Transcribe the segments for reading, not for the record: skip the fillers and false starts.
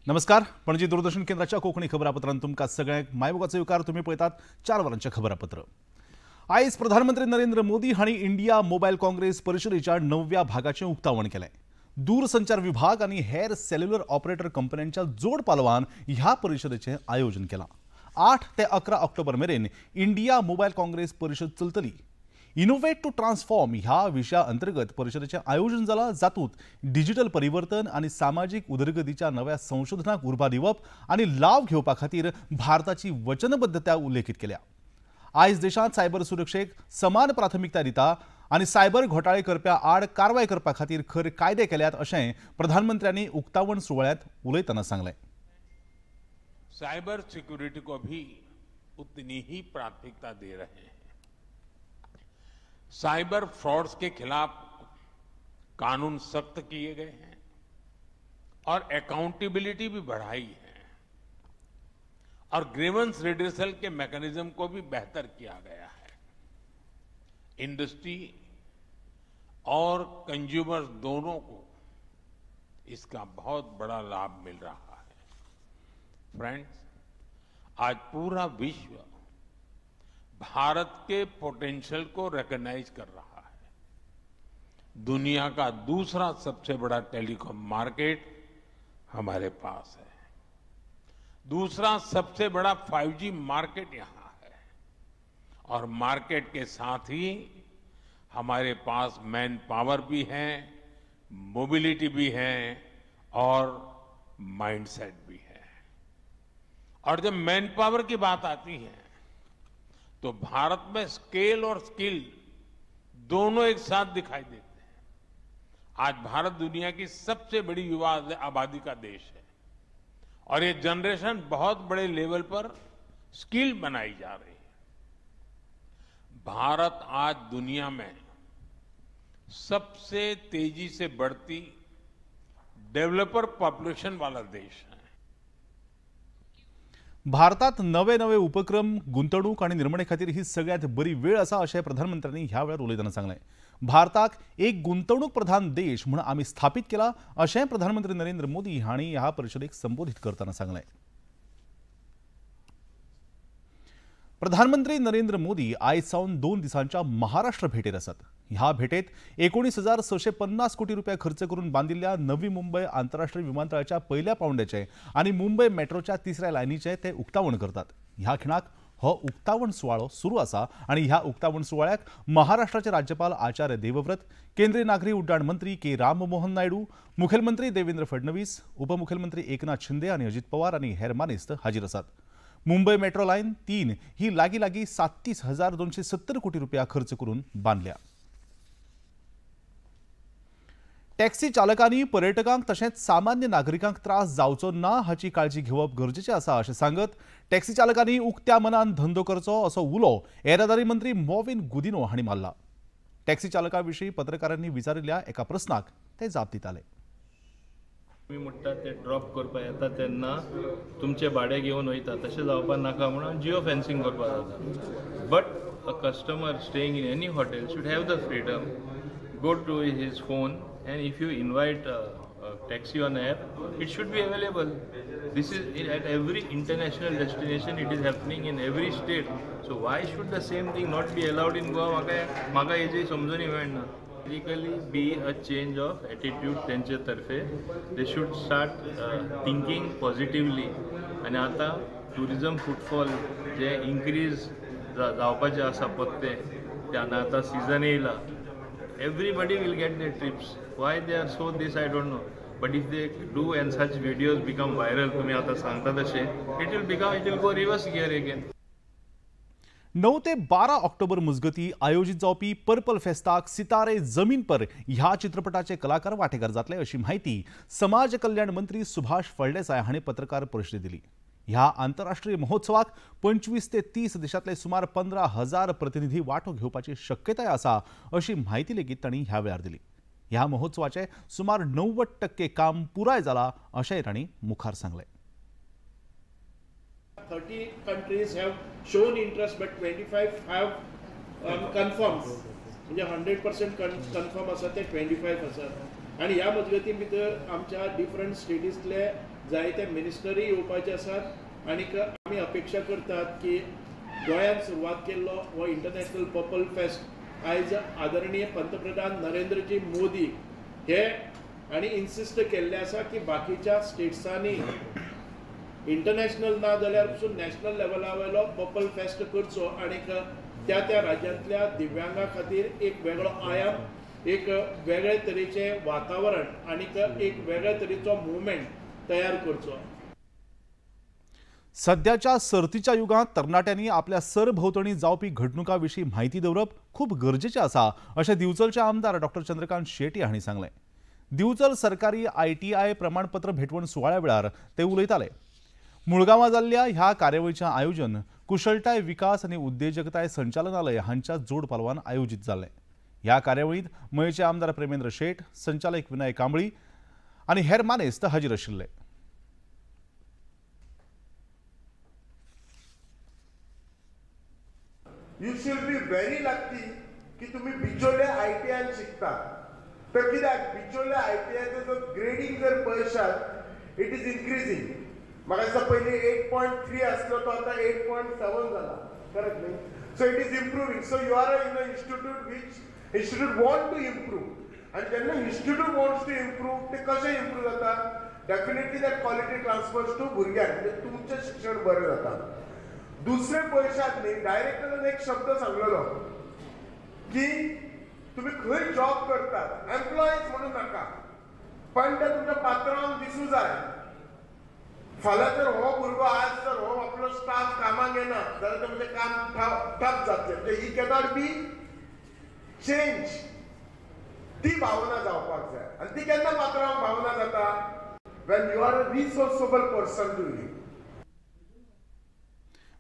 नमस्कार, पणजी दूरदर्शन केंद्राच्या कोंकणी खबरापत्रांत तुमकां सगळ्यांक मायमोगाचो येवकार. तुमी पळयतात 4 वरांचें खबरापत्र. आयज प्रधानमंत्री नरेंद्र मोदी हांणी इंडिया मोबायल काँग्रेस परिशदेच्या 9व्या भागाचें उक्तावण केलें. दूरसंचार विभाग आनी हेर सेल्युलर ऑपरेटर कंपन्यांच्या जोड पालवान ह्या परिशदेचें आयोजन केलां. 8 ते 11 ऑक्टोबर मेरेन इंडिया मोबायल काँग्रेस परिशद चलतली. इनोवेट टू ट्रान्सफॉर्म ह्या विशया अंतर्गत परिशदेचें आयोजन जालां, जातूंत डिजिटल परिवर्तन आनी सामाजीक उदरगतीच्या नव्या संशोधनाक उर्बा दिवप आनी लाव घेवपा खातीर भारताची वचनबद्धता उल्लेखीत केल्या. आयज देशांत सायबर सुरक्षेक समान प्राथमिकता दिता आनी सायबर घोटाळे करप्या आड कारवाय करपा खातीर खर कायदे केल्यात अशें प्रधानमंत्र्यांनी उक्तावण सुवाळ्यांत उलयतना सांगलें. सायबर सिक्योरिटी को भी उतनी ही प्राथमिकता दे रहे हैं. साइबर फ्रॉड्स के खिलाफ कानून सख्त किए गए हैं और अकाउंटेबिलिटी भी बढ़ाई है और ग्रीवेंस रिड्रेसल के मैकेनिज्म को भी बेहतर किया गया है. इंडस्ट्री और कंज्यूमर्स दोनों को इसका बहुत बड़ा लाभ मिल रहा है. फ्रेंड्स, आज पूरा विश्व भारत के पोटेंशियल को रिकॉग्नाइज कर रहा है. दुनिया का दूसरा सबसे बड़ा टेलीकॉम मार्केट हमारे पास है, दूसरा सबसे बड़ा 5G market यहाँ है और मार्केट के साथ ही हमारे पास मैन पावर भी है, मोबिलिटी भी है और माइंडसेट भी है. और जब मैन पावर की बात आती है तो भारत में स्केल और स्किल दोनों एक साथ दिखाई देते हैं. आज भारत दुनिया की सबसे बड़ी युवा आबादी का देश है और ये जनरेशन बहुत बड़े लेवल पर स्किल बनाई जा रही है. भारत आज दुनिया में सबसे तेजी से बढ़ती डेवलपर पॉपुलेशन वाला देश है. भारतात नवे नवे उपक्रम, गुंतवणूक आनी निर्मणे खातीर ही सगळ्यांत बरी वेळ आसा अशें प्रधानमंत्र्यांनी ह्या वेळार उलयतना सांगलें. भारताक एक गुंतवणूक प्रधान देश म्हूण आमी स्थापीत केला अशें प्रधानमंत्री नरेंद्र मोदी हांणी ह्या परिशदेक संबोधीत करतना सांगलें. प्रधानमंत्री नरेंद्र मोदी आयज सावन 2 दिसांच्या महाराष्ट्र भेटेर आसात. ह्या भेटेत 19,650 कोटी रुपया खर्च करून बांदिल्ल्या नवी मुंबय आंतरराष्ट्रीय विमानतळाच्या पहिल्या पावंड्याचे आनी मुंबय मेट्रोच्या 3ऱ्या लायनीचे ते उक्तावण करतात. ह्या खिणाक हो उक्तावण सुवाळो सुरू आसा आनी ह्या उक्तावण सुवाळ्याक महाराष्ट्राचे राज्यपाल आचार्य देवव्रत, केंद्रीय नागरी उड्डाण मंत्री के राममोहन नायडू, मुखेलमंत्री देवेंद्र फडणवीस, उपमुखेलमंत्री एकनाथ शिंदे आनी अजित पवार आनी हेर मानेस्त हाजीर आसात. मुंबय मेट्रो लायन 3 ही लागीं लागीं 37,270 कोटी रुपया खर्च करून बांदल्या. टॅक्सी चालकांनी पर्यटकांक तशेंच सामान्य नागरिकांक त्रास जावचो ना हाची काळजी घेवप गरजेचें आसा अशें सांगत टॅक्सी चालकांनी उक्त्या मनान धंदो करचो असो उलो येरादारी मंत्री मॉविन गुदिनो हांणी मारला. टॅक्सी चालकां विशीं पत्रकारांनी विचारिल्ल्या एका प्रस्नाक ते जाप दिताले. तुमी म्हणटा ते ड्रॉप करपाक येता तेन्ना तुमचें भाडें घेवन वयता, तशें जावपाक नाका म्हणून जियो फेन्सिंग करपाक जाता. But a customer staying in any hotel should have the freedom go to his phone and if you invite a taxi on app, it should be available. This is at every international destination, it is happening in every state. So why should the same thing not be allowed in Goa? म्हाका हेजी समजून मेळना. Basically be a change of attitude तेंचे तर्फे. They should start thinking positively. आनी आतां tourism footfall जे increase जावपाचें आसा पत्ते ते आतां सिजन येयला. Everybody will get their trips. Why they are so this I don't know. But if they do and such videos become viral, तुम्ही आता सांगता तशे, it will go reverse gear again. 9 ते 12 ऑक्टोबर मजगती आयोजित जावपी पर्पल फेस्ताक सितारे जमीन पर ह्या चित्रपटाचे कलाकार वांटेकार जातले अशी म्हायती समाज कल्याण मंत्री सुभाष फळदेसाय हांणी पत्रकार परिशदेंत दिली. ह्या आंतरराष्ट्रीय महोत्सवाक 25 ते 30 देशांतले सुमार 15,000 प्रतिनिधी वांटो घेवपाची शक्यताय आसा अशी म्हायती लेगीत तांणी ह्या वेळार दिली. ह्या महोत्सवाचे सुमार 90% काम पुराय जाला अशेंय तांणी मुखार सांगलें. 30 countries have shown interest, but 25 have confirmed. म्हणजे 100% कन्फर्म आसा ते 25 आसा. आनी ह्या मजगती भितर आमच्या डिफरंट स्टेटींतले जायते मिनिस्टरूय येवपाचे आसात आनीक आमी अपेक्षा करतात की गोंयांत सुरवात केल्लो हो इंटरनॅशनल पर्पल फेस्ट आयज आदरणीय पंतप्रधान नरेंद्रजी मोदी हे आनी इन्सिस्ट केल्लें आसा की बाकीच्या स्टेट्सांनी इंटरनॅशनल ना जाल्यार पसून नॅशनल लेवला वयलो पर्पल फेस्ट करचो आनीक त्या त्या राज्यांतल्या दिव्यांगा खातीर एक वेगळो आयाम, एक वेगळे तरेचें वातावरण आनीक एक वेगळे तरेचो मुवमेंट तयार करचो. सध्याच्या सर्तीच्या युगांत तरणाट्यांनी आपल्या सरभोंवतणी जावपी घडणुकां विशीं म्हायती दवरप खूब गरजेचें आसा अशें दिवचलचे आमदार डॉक्टर चंद्रकांत शेट्ये हांणी सांगलें. दिवचल सरकारी ITI प्रमाणपत्र भेटवण सुवाळ्या वेळार ते उलयताले. मुळगांवां जाल्ल्या ह्या कार्यावळीचें आयोजन कुशळटाय विकास आनी उद्देजकताय संचालनालय हांच्या जोड पालवान आयोजीत जाल्लें. ह्या कार्यावळींत मयेचे आमदार प्रेमेंद्र शेट, संचालक विनायक कांबळी आनी हेर मानेस्त हाजीर आशिल्ले. You should be very lucky की तुम्ही बिचोले ITI शिकता. तर कित्याक बिचोले ITIचो जो ग्रेडींग जर पळयशात it is increasing. म्हाका दिसता पयलीं 8.3 आसलो तो आतां 8.7 जाला, करेक्ट न्ही? So it is improving. So you are in a institute which institute want to improve. आनी जेन्ना इन्स्टिट्यूट वॉन्ट्स टू इम्प्रूव ते कशें इम्प्रूव जाता? Definitely that quality transfers to भुरग्यांक, म्हणजे तुमचें शिक्षण बरें जाता. दुसरे पयशात न्ही, डायरेक्टरान एक शब्द सांगलेलो की तुम्ही खंय जॉब करतात एम्प्लॉईज म्हणून नाका, पण ते तुमच्या पात्रांक दिसूं जाय. फाल्यां जर हो भुरगो आज जर हो आपलो स्टाफ कामाक येना जाल्यार ते म्हणजे काम ठप जातलें, म्हणजे he cannot be change. ती भावना जावपाक जाय. आनी ती केन्ना पात्रांक भावना जाता? When you are a resourceable person to him.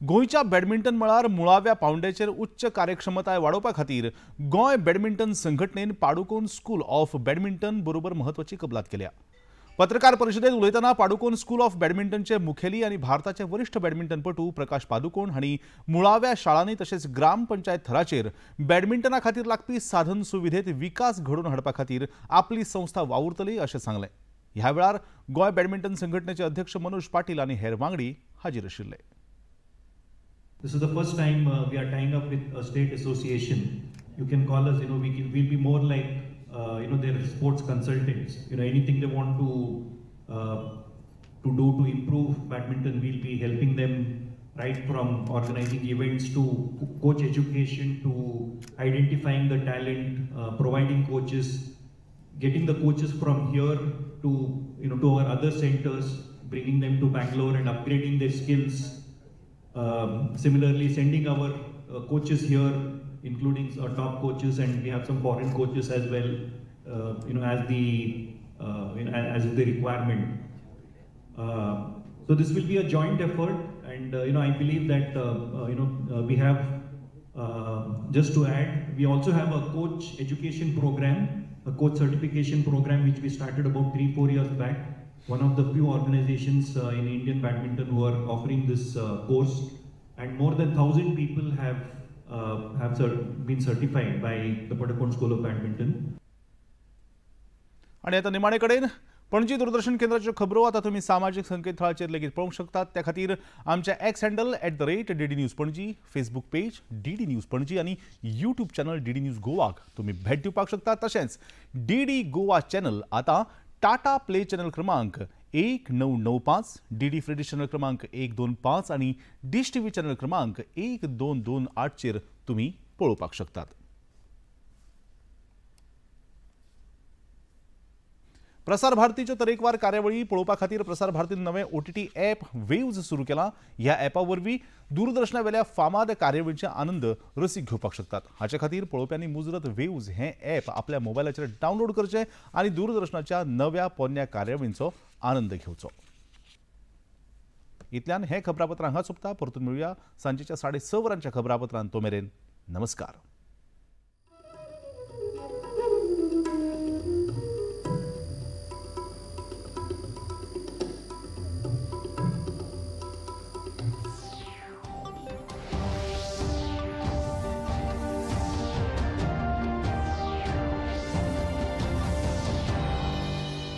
गोंयच्या बॅडमिंटन मळार मुळाव्या पावंड्याचेर उच्च कार्यक्षमताय वाडोवपा खातीर गोंय बॅडमिंटन संघटनेन पाडुकोन स्कूल ऑफ बॅडमिंटन बरोबर म्हत्वाची कबलात केल्या. पत्रकार परिशदेत उलयतना पाडुकोन स्कूल ऑफ बॅडमिंटनचे मुखेली आनी भारताचे वरिष्ठ बॅडमिंटनपटू प्रकाश पादुकोण हांणी मुळाव्या शाळांनी तशेंच ग्रामपंचायत थराचेर बॅडमिंटना खातीर लागपी साधन सुविधेत विकास घडोवन हाडपा खातीर आपली संस्था वावुरतली अशें सांगलें. ह्या वेळार गोंय बॅडमिंटन संघटनेचे अध्यक्ष मनोज पाटील आनी हेर वांगडी हाजीर आशिल्ले. This is the first time we are tying up with a state association. You can call us, you know, we'll be more like, you know, their sports consultants. You know, anything they want to do to improve badminton, we'll be helping them right from organizing events to coach education to identifying the talent, providing coaches, getting the coaches from here to, you know, to our other centers, bringing them to Bangalore and upgrading their skills. Similarly, sending our coaches here, including our top coaches, and we have some foreign coaches as well, you know, as the you know, as the requirement. So this will be a joint effort, and you know, I believe that you know, we have just to add, we also have a coach education program, a coach certification program, which we started about 3-4 years back. One of the few organizations in Indian badminton who are offering this course, and more than 1,000 people have been certified by the Padukone School of Badminton. आणि आता निमाणे कडेन पणजी दूरदर्शन केंद्राच्यो खबरो आता तुम्ही सामाजिक संकेतथळाचेर लेगीत पळोवंक शकतात. त्या खातीर आमच्या X handle @DD News Panaji, Facebook page DD News Panaji आनी यूट्यूब चॅनल DD news गोवाक तुम्ही भेट दिवपाक शकता. तशेंच DD Goa channel आतां टाटा प्ले चॅनल क्रमांक 1995, DD free dish channel क्रमांक 125 आनी डिश टीव्ही चॅनल क्रमांक 1228 चेर तुम्ही पळोवपाक शकतात. प्रसार भारतीच्यो तरेकवार कार्यावळी पळोवपा खातीर प्रसार भारतीन नवें OTT app waves सुरू केलां. ह्या ॲपा वरवीं दूरदर्शना वेल्या फामाद कार्यावळींचे आनंद रसीक घेवपाक शकतात. हाचे खातीर पळोवप्यांनी मुजरत वेव्ज हें ॲप आपल्या मोबायलाचेर डावनलोड करचें आनी दूरदर्शनाच्या नव्या पोन्न्या कार्यावळींचो आनंद घेवचो. इतल्यान हें खबरापत्र हांगा सोंपता. परतून मेळुया सांजेच्या 6:30 वरांच्या खबरापत्रांत. तो मेरेन नमस्कार.